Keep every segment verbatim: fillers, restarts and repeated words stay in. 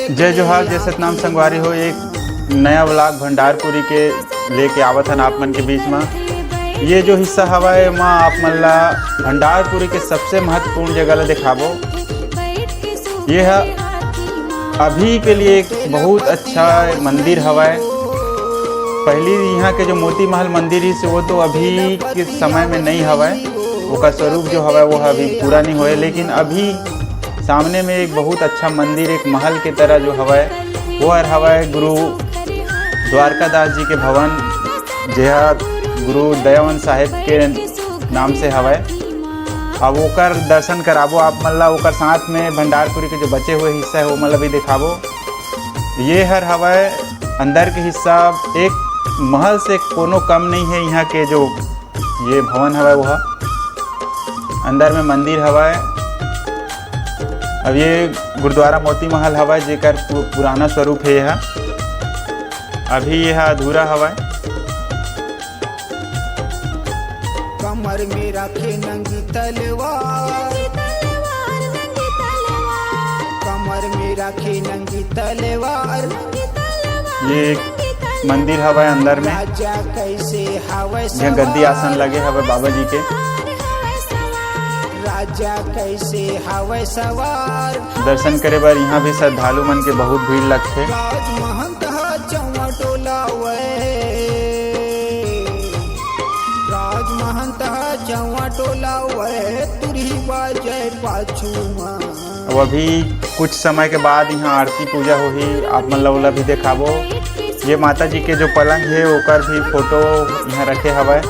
जय जोहार, जय सतनाम संगवारी हो। एक नया व्लॉग भंडारपुरी के लेके आवत हन आप मन के बीच में। ये जो हिस्सा हवा है, मैं आप मन ला भंडारपुरी के सबसे महत्वपूर्ण जगह ला दिखाबो। ये ह अभी के लिए एक बहुत अच्छा मंदिर हवय। पहली यहाँ के जो मोती महल मंदिर ही से, वो तो अभी के समय में नहीं हवय, ओकर स्वरूप जो हवय वो अभी पूरा नहीं होए, लेकिन अभी सामने में एक बहुत अच्छा मंदिर, एक महल के तरह जो हवय, वो हर हवय गुरु द्वारका दास जी के भवन, जेहा गुरु दयावंत साहेब के नाम से हवय। अब ओकर दर्शन कराबो आप मन ला, ओकर साथ में भंडारपुरी के जो बचे हुए हिस्सा है वो मन ला भी दिखाबो। ये हर हवय अंदर के हिस्सा, एक महल से कोनो कम नहीं है। यहाँ के जो ये भवन हवय वो ह, अंदर में मंदिर हवय। अब ये गुरुद्वारा मोती महल हवय, जेकर पु-, पुराना स्वरूप है यह, अभी यह अधूरा हवय। कमर में रखे नंगी तलवार, कमर में रखे नंगी तलवार। ये एक मंदिर हवय अंदर में, राजा कैसे हवय यहाँ गद्दी आसन लगे हवय बाबा जी के। राजा कैसे हवय सवार। दर्शन करे बर यहाँ भी श्रद्धालु मन के बहुत भीड़ लगथे। राजमहंत ह चौवा टोला वै, राजमहंत ह चौवा टोला वै, तुरही बाजय पाछू मा। अब अभी कुछ समय के बाद यहाँ आरती पूजा होही, आप मन ला ओला भी देखाबो। ये माता जी के जो पलंग है, ओकर भी फोटो यहाँ रखे हवय।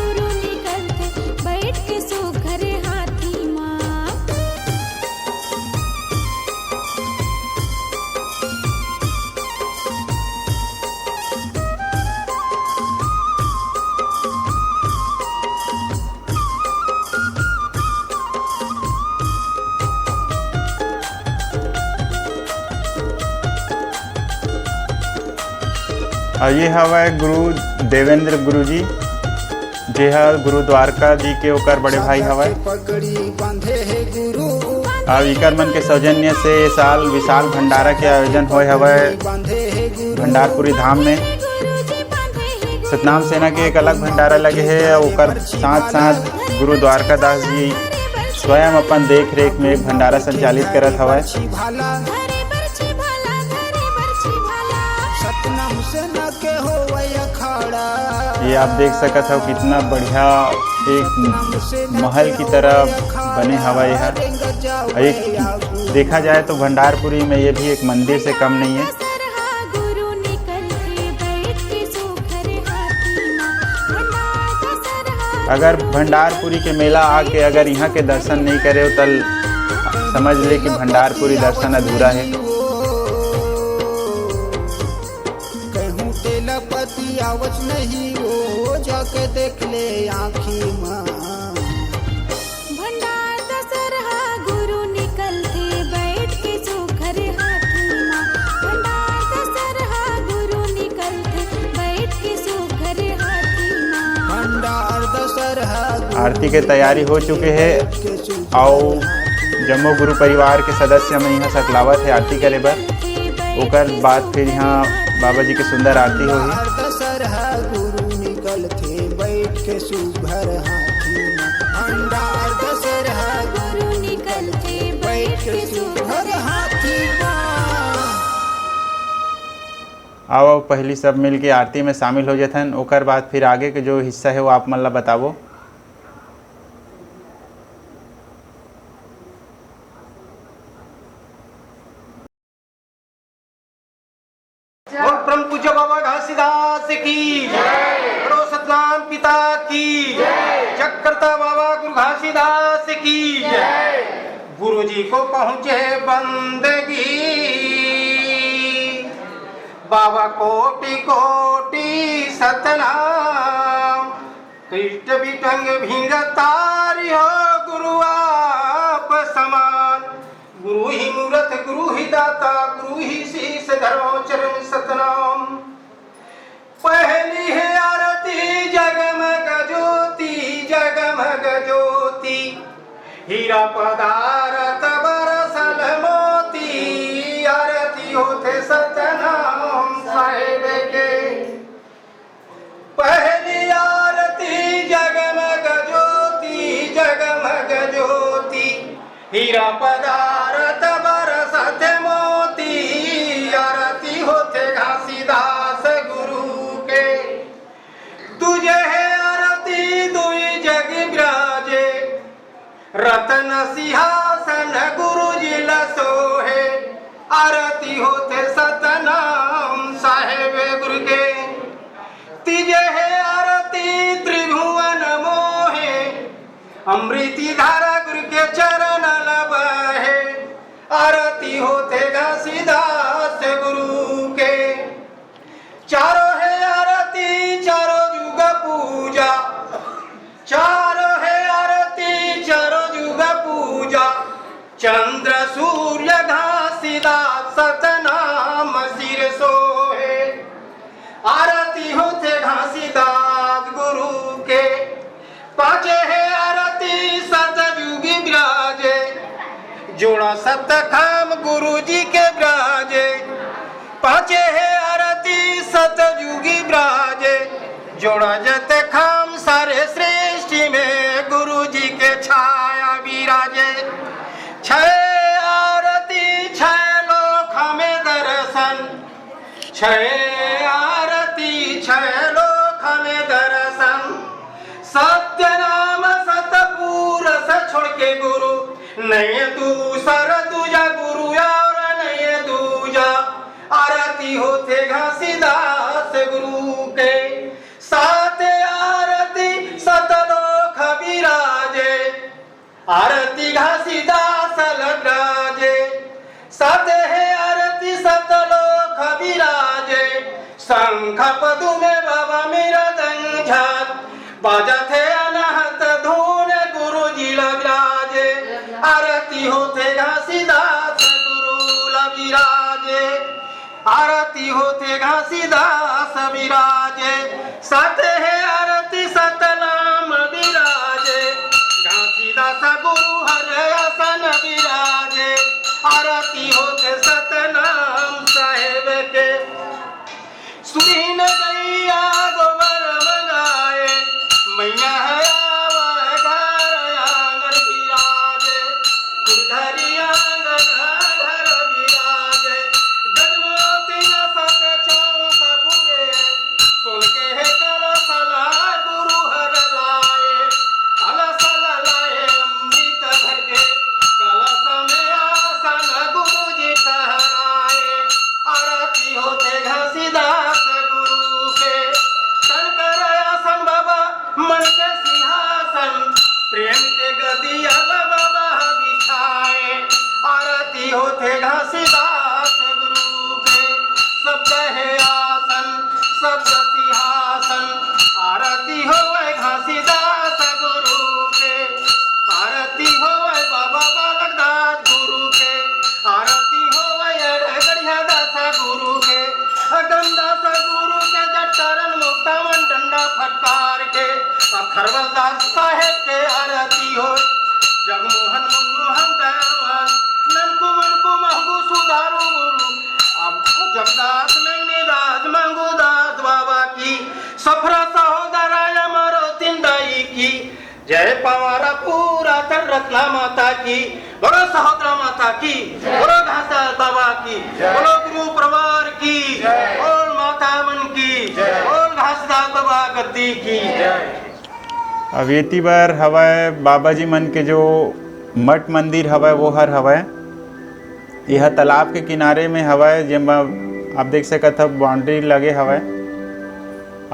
अउ ये हवय गुरु देवेंद्र गुरु जी, जे ह गुरु द्वारका जी के ओकर बड़े भाई हवय। अउ इकर मन के सौजन्य से ये साल विशाल भंडारा के आयोजन होय हवय भंडारपुरी धाम में। सतनाम सेना के एक अलग भंडारा लगे हे, अउ ओकर साथ-साथ गुरु द्वारका दास जी स्वयं अपन देख-रेख में एक भंडारा संचालित करत हवय। ये आप देख सकत हव, कितना बढ़िया एक महल की तरह बने हवय ये ह। एक देखा जाए तो भंडारपुरी में ये भी एक मंदिर से कम नहीं है। अगर भंडारपुरी के मेला आके अगर यहाँ के दर्शन नहीं करे हो, तल समझ ले कि भंडारपुरी दर्शन अधूरा है। कहूँ तेला पति आवच नहीं, वो जाके देख ले आँखी मा। भंडार दशहरा गुरु निकलथे बैठ के सुघर हाथी मा। भंडार दशहरा गुरु निकलथे बैठ के सुघर हाथी मा। भंडार दशहरा गुरु आरती के तैयारी हो चुके हे। अउ जम्मो गुरु परिवार के सदस्य मन इहाँ सकलावत हे आरती करे बर। ओकर बाद फिर इहाँ बाबा जी के सुंदर आरती होही। दशहरा गुरु निकलथे बैठ के सुघर हाथी मा। भंडार दशहरा गुरु निकलथे बैठ के सुघर हाथी मा। आओ, आओ, पहली सब मिल के आरती में शामिल हो जथन, ओकर बाद फिर आगे के जो हिस्सा है वो आप मन ला बताबो। और परम पूज्य बाबा घासीदास की, बड़ो सतनाम पिता की, जगकर्ता बाबा गुरु घासीदास की। गुरु जी को पहुँचे बंदगी, बाबा कोटि कोटि सतनाम। कष्ट विटंग भिंग तारी हो गुरु आप समान। गुरु ही मूरत गुरु ही दाता गुरु ही शीश धरो चरण सतनाम। पहली है आरती जगमग ज्योति जगमग ज्योति। हीरा पदारथ बरस हीरा पदारथ बरसत मोती, आरती होथे घासीदास गुरु के। तुझे हे आरती दुई जग विराजे, रतन सिंहासन गुरु जी ल सोहे। आरती होथे सतनाम साहेब गुरु के। तिजे हे आरती त्रिभुवन मोहे, अमृति धारा गुरु के चरण ल बहे। आरती होथे घासीदास गुरु के। चारों हे आरती चारों जुग पूजा, चारों हे आरती चारों जुग पूजा। चंद्र सूर्य घासीदास सतनाम सिर सोहे। आरती होथे घासीदास गुरु के। पाचे हे आरती सतजुगी विराजे, जोड़ा सत खाम गुरु जी के विराजे। पाचे हे आरती सतजुगी विराजे, जोड़ा जत खाम सारे सृष्टि में गुरु जी के छाया विराजे। छय आरती छय लोक में दर्शन, छय आरती छय लोक में दर्शन। सत्य नाम सतपुरुष छोड़ के गुरु, नहीं दूसर दूजा गुरु और नहीं दूजा। आरती होथे घासीदास गुरु के। सात आरती सतलोक विराजे, आरती घासीदास लग राजे। सत हे आरती सतलोक विराजे। शंख पदु में बाबा मेरा दंझात, बाजत हे अनहत धुन गुरु जी ल विराजे। आरती होथे घासीदास गुरु ल विराजे। आरती होथे घासीदास विराजे। सत हे आरती सतनाम विराजे। घासीदास गुरु हर आसन विराजे। आरती होथे सतनाम साहेब के। सुरहीन गैया गोबर मनाए, मैया हे आवा घर आंगन विराजे। कुलधरी आंगन घर विराजे। गजमोती न सत चौक पूरे, सोन के हे कलश ला गुरु हर लाए। अलस ला लाए अमृत भर के, कलश में आसन गुरु जी ठहराए। आरती होथे घासीदास गुरु के। तन कर आसन बाबा, मन के सिंहासन, प्रेम के गदिया ला बाबा बिछाए। आरती होथे घासीदास गुरु के। शब्द हे आसन, शब्द सिंहासन, आरती होवे घासीदास गुरु के। आरती होवे बाबा बालक दास गुरु के। आरती होवे अरे गढ़िया दास गुरु के। अगम दास गुरु के जट्टरन मुक्तावन डंडा फटकार के। अथर्वल दास साहेब के आरती हो। जगमोहन मुन्नू हम दयावान, ननकू मनकू महगू सुधारू गुरु। अब जगदास मेघनी दास मंगू दास बाबा की। सफरा सहोदरा अमरो तिंदाई की। जय पवारा पूरा तर रत्ना माता की। बोलो सहोदरा माता की। बोलो घासीदास बाबा की। बोलो गुरु परिवार की। बोल माता मन की। बोल घासीदास बाबा गद्दी की। अब एती बर हवय बाबा जी मन के जो मठ मंदिर हवय, वो हर हवय। यह तालाब के किनारे में हवय, जेमा आप देख सकत हव, बाउंड्री लगे हवय।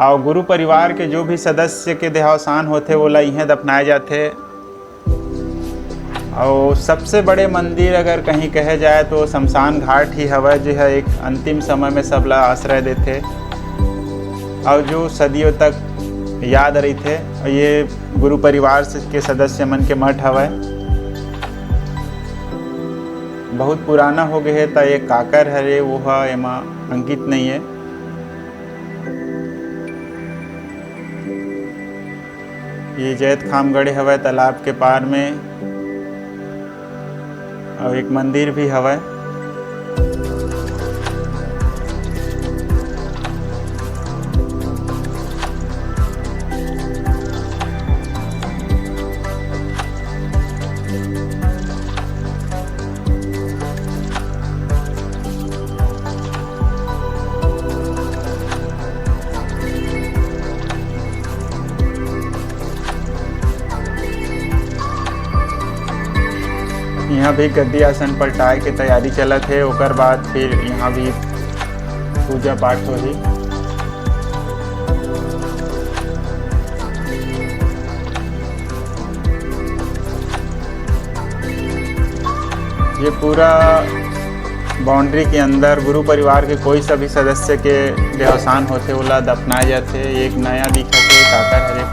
अउ गुरु परिवार के जो भी सदस्य के देहावसान होथे, ओला इहें दफनाए जाथे। अउ सबसे बड़े मंदिर अगर कहीं कहे जाए, तो शमशान घाट ही हवय, जे ह एक अंतिम समय में सबला आश्रय देथे अउ जो सदियों तक याद रहिथे। अउ ये गुरु परिवार से, के सदस्य मन के मठ हवय। बहुत पुराना हो गए हे, त ये काकर हरे, वो ह एमा अंकित नहीं है। ये जैतखाम गड़े हवय तालाब के पार में, अउ एक मंदिर भी हवय। अभी गद्दी आसन पलटाए के तैयारी चलत हे, ओकर बाद फिर यहाँ भी पूजा पाठ होही। ये पूरा बाउंड्री के अंदर गुरु परिवार के कोई सा भी सदस्य के देहावसान होथे, ओला दफनाए जाथे। एक नया दिखत हे, काकर हरे,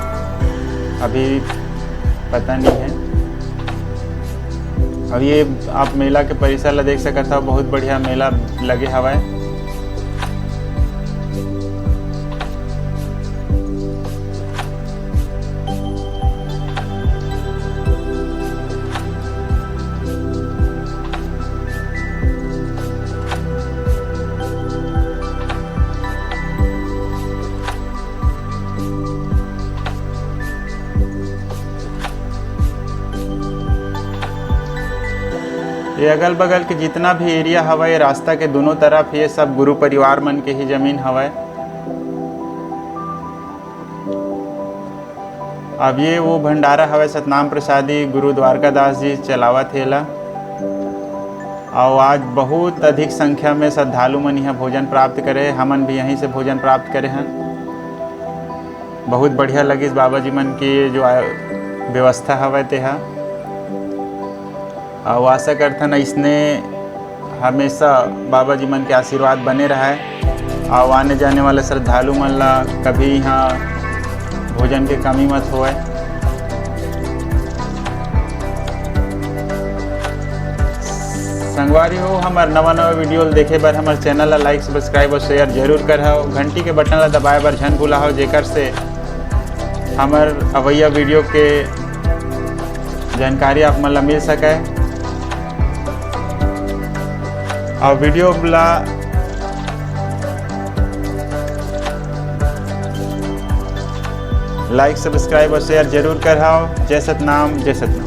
अभी पता नहीं है। अब ये आप मेला के परिसर ला देख सकत हव, बहुत बढ़िया मेला लगे हवय। ये अगल बगल के जितना भी एरिया हवय, ये रास्ता के दोनों तरफ, ये सब गुरु परिवार मन के ही जमीन हवय। अब ये वो भंडारा हवय, सतनाम प्रसादी गुरु द्वारका दास जी चलावत हे एला। अउ आज बहुत अधिक संख्या में श्रद्धालु मन यहाँ भोजन प्राप्त करे, हमन भी यहीं से भोजन प्राप्त करे हन। बहुत बढ़िया लगिस बाबा जी मन के जो आ-, व्यवस्था हवय तेहा। अउ आशा करथन अइसने हमेशा बाबा जी मन के आशीर्वाद बने रहय, अउ आने जाने वाले श्रद्धालु मन ला कभी यहाँ भोजन के कमी मत होवय। संगवारी हो, हमर नवा नवा वीडियो ल देखे बर हमर चैनल ला like, subscribe और share जरूर करहव। घंटी के बटन ला दबाए बर झन भुलाहव, जेकर से हमर अवइया वीडियो के जानकारी आप मन ला मिल सके। और वीडियो ला like, subscribe और share जरूर करहव। जय सतनाम, जय सतनाम।